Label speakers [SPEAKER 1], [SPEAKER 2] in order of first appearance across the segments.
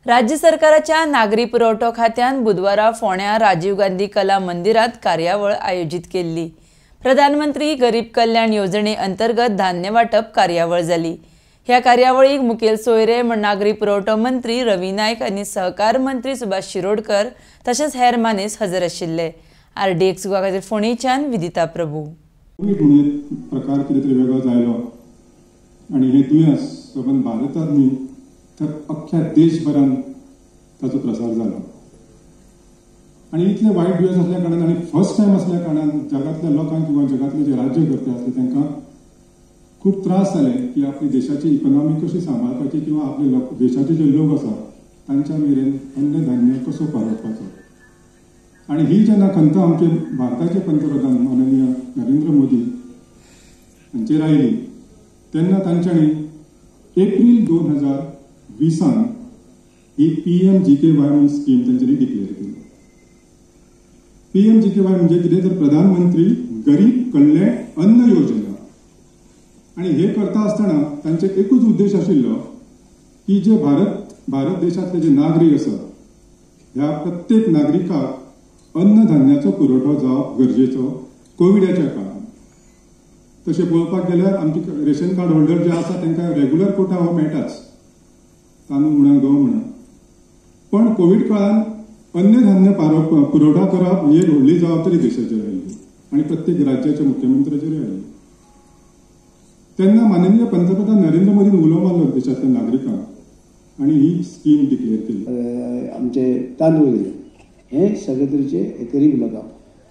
[SPEAKER 1] राज्य सरकाराच्या नागरी पुरवठो खात्यान बुधवारा फोंड्या राजीव गांधी कला मंदिरात कार्यावळ आयोजित केल्ली। प्रधानमंत्री गरीब कल्याण योजने अंतर्गत धान्य वाटप कार्यावळ जाली। ह्या कार्यावळीक मुखेल सोयरे म्हण नागरी पुरवठो मंत्री रवी नायक आनी सहकार मंत्री सुभाष शिरोडकर तशेंच हेर मानेस हजर आशिल्ले। आरडीएक्स गोवा खातीर फोंडेच्यान विदिता प्रभू।
[SPEAKER 2] प्रकार कितें तरी वेगळो जायलो आनी हे दुयेंस सबंद भारतात न्ही तर अख्ख्या देशभरान ताचो प्रसार जालो आनी इतले वायट दुयेंस असल्या कारणान आनी फर्स्ट टायम असल्या कारणान जगांतल्या लोकांक किंवा जगांतले जे राज्यकर्ते आसले तांकां खूब त्रास जाले की आपली देशाची इकॉनॉमी कशी सांबाळपाची किंवा आपले देशाचे जे लोक आसा तांच्या मेरेन अन्न धान्य कसो पावोवपाचो। आनी ही जेन्ना खंत आमचे भारताचे पंतप्रधान माननीय नरेंद्र मोदी हांचेर आयली तेन्ना तांच्यांनी एप्रील 2020 ही PMGKY म्हणून स्कीम तांच्यांनी डिक्लेअर केली। PMGKY म्हणजे कितें तर प्रधानमंत्री गरीब कल्याण अन्न योजना। आनी हे करता आसतना तांचे एकूच उद्देश आशिल्लो की जे भारत देशांतले जे नागरीक आसा ह्या प्रत्येक नागरिकाक अन्न धान्याचो पुरवठो जावप गरजेचो कोविडाच्या काळांत। तशें पळोवपाक गेल्यार आमचे रेशन कार्ड होल्डर जे आसा तांकां रेगुलर कोटा हो मेळटाच, तांदूळ म्हणा गंव म्हणा, पण कोविड काळांत अन्न धान्य पुरवठा करप ही एक व्हडली जबाबदारी देशाचेर आयिल्ली आनी प्रत्येक राज्याच्या मुख्यमंत्र्याचेर आयिल्ली। तेन्ना माननीय पंतप्रधान नरेंद्र मोदीन उलो मारलो देशांतल्या नागरिकांक आनी ही स्कीम डिक्लेअर केली।
[SPEAKER 3] आमचे तांदूळ दिले हे सगळे तरेचे गरीब लोकांक,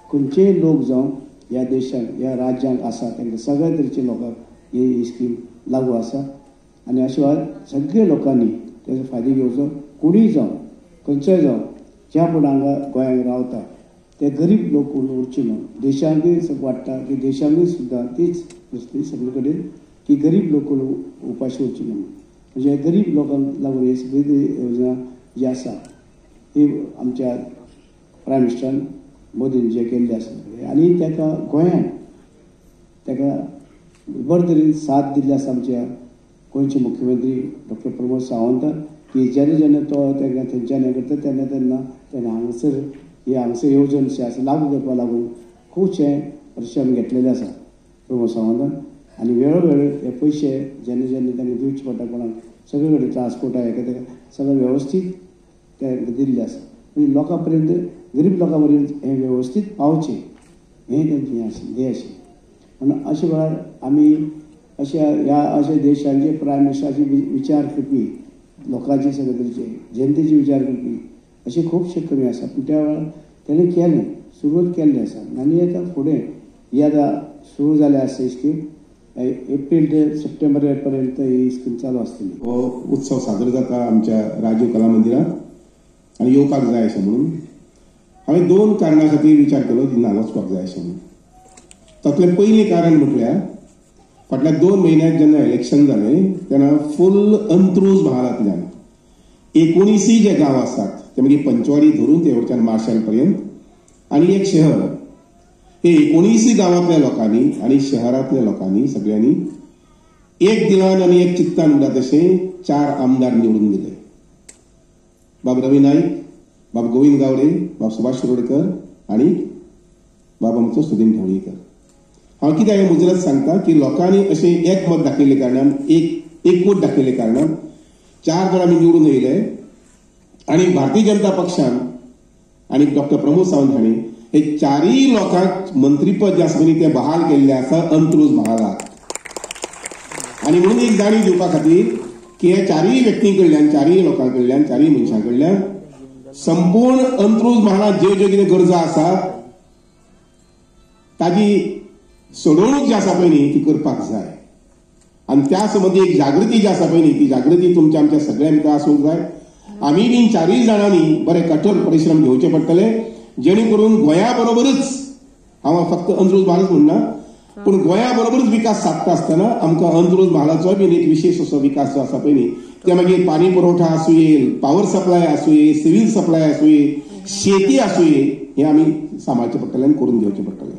[SPEAKER 3] खंयचेय लोक जावं ह्या देशांत ह्या राज्यांत आसा तांकां सगळ्या तरेचे लोकांक ही स्कीम लागू आसा आनी अशे वेळार सगळे लोकांनी तेजो फायदो घेवचो। कोणूय जावं खंयचोय जावं ज्या कोण हांगा गोंयांत रावता ते गरीब लोक कोण उरचे न्हू। देशांकूय वाडटा की देशांकूय सुद्दां तीच परिस्थिती सगळे कडेन की गरीब लोक कोण उपाशी उरचे न्हू। म्हणजे गरीब लोकांक लागून ही सगळी योजना जी आसा ती आमच्या प्रायम मिनिस्टरान मोदीन जे केल्ले आसा आनी ताका गोंयान ताका बरे तरेन साथ दिल्ली आसा आमच्या गोंयचे मुख्यमंत्री डॉक्टर प्रमोद सावंत की जेन्ना जेन्ना तो तांकां थंयच्यान हें करता तेन्ना तेन्ना तेणें हांगासर ही हांगासर येवजण जी आसा लागू करपाक लागून खुबशे परिश्रम घेतलेले आसा प्रमोद सावंतान आनी वेळोवेळ हे पयशे जेन्ना जेन्ना तांकां दिवचे पडटा कोणाक सगळे कडेन ट्रान्सपोर्टा हेका तेका सगळें वेवस्थीत ते दिल्लें आसा। म्हणजे लोकां पर्यंत गरीब लोकां पर्यंत हें वेवस्थीत पावचें हें तेंचें हें आशिल्लें ध्येय आशिल्लें। म्हणून अशे वेळार आमी अशा ह्या अशा देशांचे प्रायम मिनिस्टराचे विचार करपी लोकांचे सगळे तरेचे जनतेचे विचार करपी अशे खुबशे कमी आसा, पूण त्या वेळार तेणें केलें, सुरवात केल्ली आसा आनी आतां फुडें ही आतां सुरू जाल्या आसा ही स्कीम एप्रील ते सप्टेंबर पर्यंत ही स्कीम चालू आसतली।
[SPEAKER 4] हो उत्सव सादर जाता आमच्या राजीव कला मंदिरांत आनी येवपाक जाय अशें म्हणून हांवें दोन कारणां खातीर विचार केलो की ना वचपाक जाय अशें म्हणून। तातूंतलें पयलें कारण म्हटल्यार फाटल्या 2 म्हयन्यांत जेन्ना इलेक्शन जालें तेन्ना फूल अंत्रूज म्हालांतल्यान 19 जे गांव आसात ते मागीर पंचवाडी धरून ते वयच्यान मार्शल पर्यंत आनी एक शहर, हे 19 गांवांतल्या लोकांनी आनी शहरांतल्या लोकांनी सगळ्यांनी एक दिलान आनी एक चित्तान म्हणटा तशें 4 आमदार निवडून दिले। बाब रवी नाईक, बाब गोविंद गावडे, बाब सुभाष शिरोडकर आनी बाब आमचो सुदीन ढवळीकर। हांव कित्याक हें मुजरत सांगता की लोकांनी अशें एकमत दाखयल्ले कारणान, एकमत दाखयल्ले कारणान 4 जाण आमी निवडून येयले आनी भारतीय जनता पक्षान आनी डॉक्टर प्रमोद सावंत हांणी हे 4 लोकांक मंत्रीपद जें आसा पळय तें बहाल केल्लें आसा अंत्रूज म्हालाक। आनी म्हणून एक जाणीव दिवपा खातीर की हे 4 व्यक्तीं कडल्यान, 4 लोकां कडल्यान, 4 मनशां कडल्यान संपूर्ण अंत्रूज म्हालांत ज्यो ज्यो कितें गरजो आसात ताजी सोडवणूक जी आसा पळय न्ही ती करपाक जाय आनी त्या संबंदी एक जागृती जी आसा पळय न्ही ती जागृती तुमच्या आमच्या सगळ्यां भितर आसूंक जाय। आमी बीन 4 जाणांनी बरे कठोर परिश्रम घेवचे पडटले जेणे करून गोंया बरोबरच, हांव फक्त अंत्रूज म्हालच म्हणना पूण गोंया बरोबरच विकास सादता आसतना आमकां अंत्रूज म्हालाचोय बीन एक विशेश असो विकास जो आसा पळय न्ही ते मागीर पाणी पुरवठा आसूं, पावर सप्लाय आसूं, सिव्हील सप्लाय आसूं, शेती आसूं, हें आमी सांबाळचें पडटलें आनी करून घेवचें पडटलें।